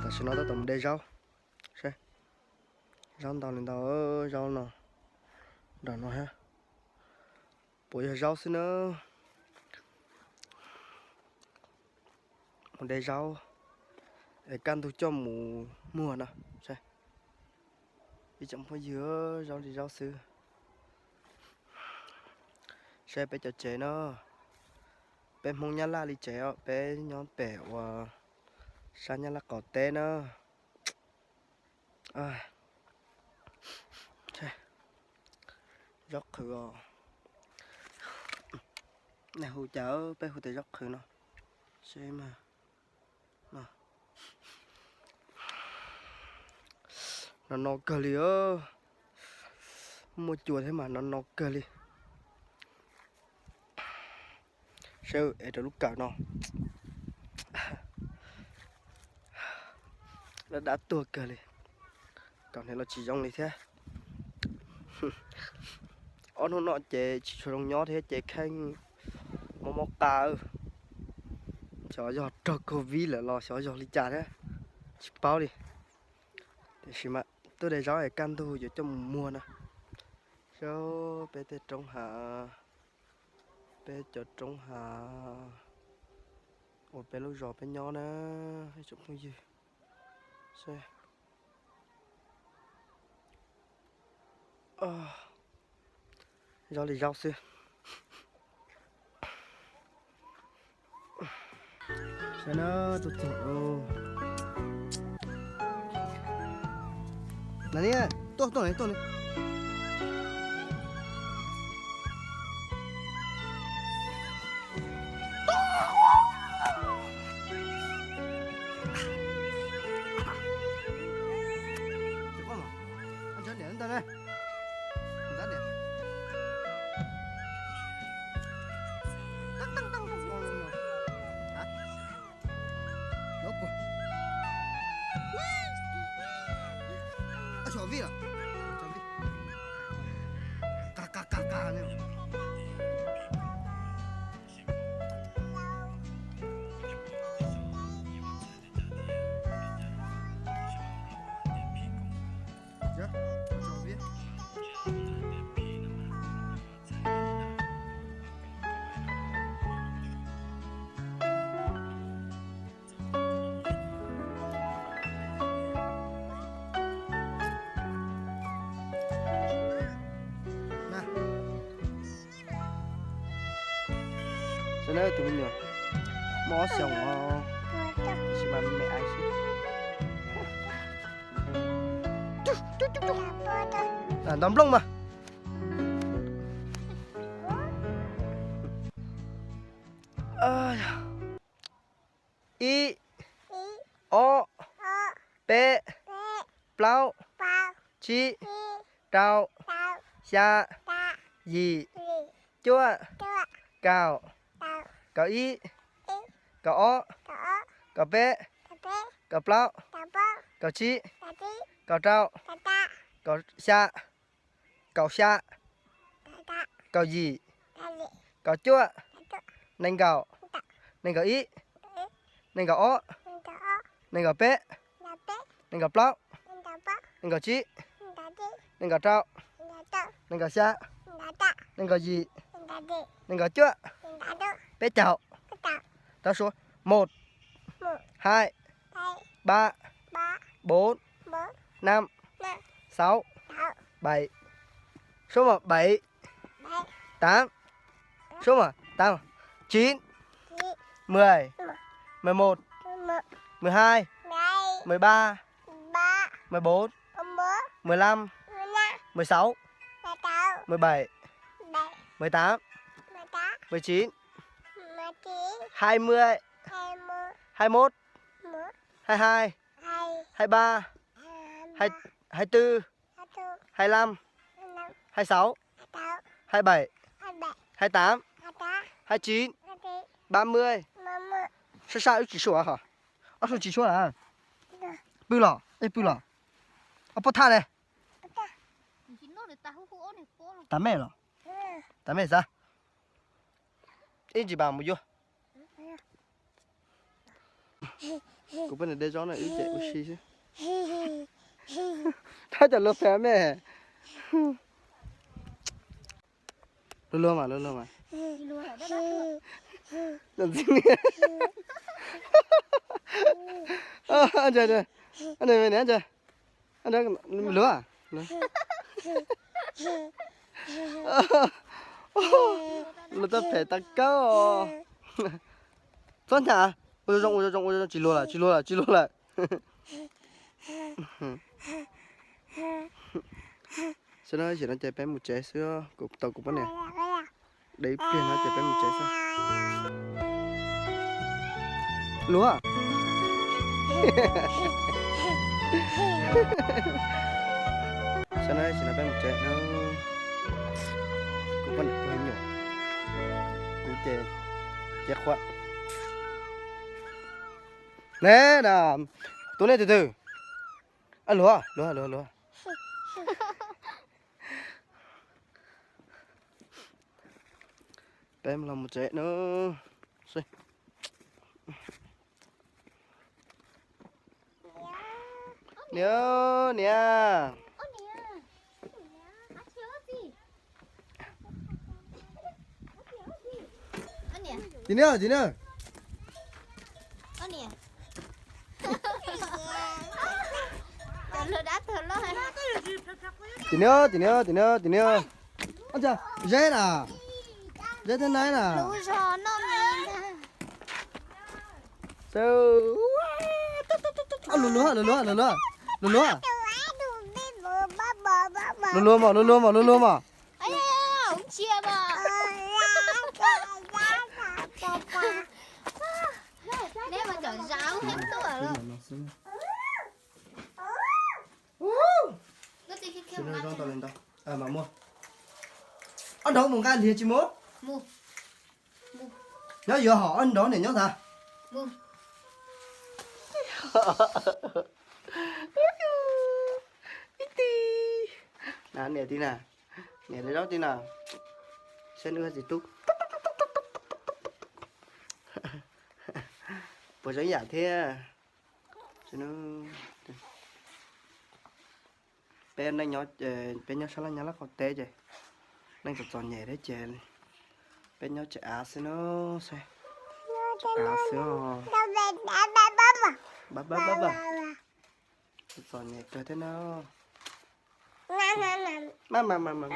Tam sim no tab tom mus de zaub. Saib, zaub ntau li ntau, zaub no nram no thiab. Puas yog zaub xwb na. Mus de zaub es kaj ntug coj mus muag no. Saib, ib tsoom phooj ywg, zaub li zaub xwb. Saib peb cov tsev no, peb Hmoob Nyab Laj li tsev os, peb nyob pem uas sab Nyab Laj qaum teb na. Zaub qhwv os. Nej hu cas, peb hu tias zaub qhwv no. Seb mas, no no kawg li. Muaj cua thiab mas no no kawg li. Seb es rau lub kawm no, dab dab tuag kawg li. Kawm hniav los tsis zoo li thiab. Ob hnub no ces tsis tshua zoo nyob thiab ces kheej mob mob qa. Xyov yog raug covid lawm los xyov yog li cas thiab, tsis paub li. Tiam sis mas tuaj de zaub es kaj ntug yuav coj mus muag na. Saib peb tej roob hav, peb cov roob hav uas peb lub zos peb nyob na, ib tsoom phooj ywg. Saib, zaub li zaub xwb. Saib na, tuaj txog. Tuaj, tuaj, tuaj. Saib na tus me nyuam, muaj ob xyoos os, tab sis mas me me aiv xwb. Nto nplooj mas. Ib, ob, peb, plaub, tsib, rau, xya, yim, cuaj, kaum, kaum ib, kaum ob, kaum peb, kaum plaub, kaum tsib, kaum rau, kaum xya, kaum xya, kaum yim, kaum cuaj, nees nkaum, nees nkaum ib, nees nkaum ob, nees nkaum peb, nees nkaum plaub, nees nkaum tsib, nees nkaum rau, nees nkaum xya, nees nkaum yim, nees nkaum cuaj, peb caug. Tau suav, một, hai, ba, bốn, năm, sáu, bảy. Số mà bảy, tám. Số mà tám, chín, mười, mười một, mười hai, mười ba, mười bốn, mười lăm, mười sáu, mười bảy, mười tám, mười chín, hai mươi, hai mốt, hai hai, hai ba, hai, hai tư, hai lăm, hai sáu, hai bảy, hai tám, hai chín, ba mươi. Sab sab wb tsis sua hos. Ob sua tsis sua na. Pw los, ej pw los. Ob pob thaj ne. Tas mej los. Tas mej xav. Ib ntsis pas mus yuav. Kuv poj niam de zaub no wb ces ua si xwb. Thov cov luag pem me. Luag luag mas, luag luag mas. Ntxim niam. Ntsa, ntsa, ntsa, luag. Luag tab phem tas kawg. Txhob ntshai, ua zoo, ua zoo, ua zoo, tsis luag lawm, tsis luag lawm, tsis luag lawm. Xwb no, ces no ces peb mus tsev xwb, kuv tau kuv poj niam de ib pliag no ces peb mus tsev xwb. Luag. Xwb no, ces no peb mus tsev no. Kuv poj niam kuv nyuam, kuv ces, ces qhuav. Ne na, tus nej tus twg? Luag, luag, luag, luag. Peb los mus tsev no. Niam, niam. Tsis niam, tsis niam. Tsis niam, tsis niam, tsis niam, tsis niam. Zeb na, zeb thiab naib na. Luag luag, luag luag, luag luag, luag luag. Luag luag mas, luag luag mas, luag luag mas. Ob nrov mus nqa liag tsis mus? Nyob yuav hom ob nrov niam nyob ntag. Na niam tij na, niam lawv zaub tij na, saib nws txiv tub puas zoo yam thiab. Peb neej nyob, peb nyob sab laj nyab laj qaum teb ces neej txom txom nyem thiab ces peb nyob tsev av xwb no, tsev av xwb. Txom txom nyem kawg thiab no. Mas mas mas mas.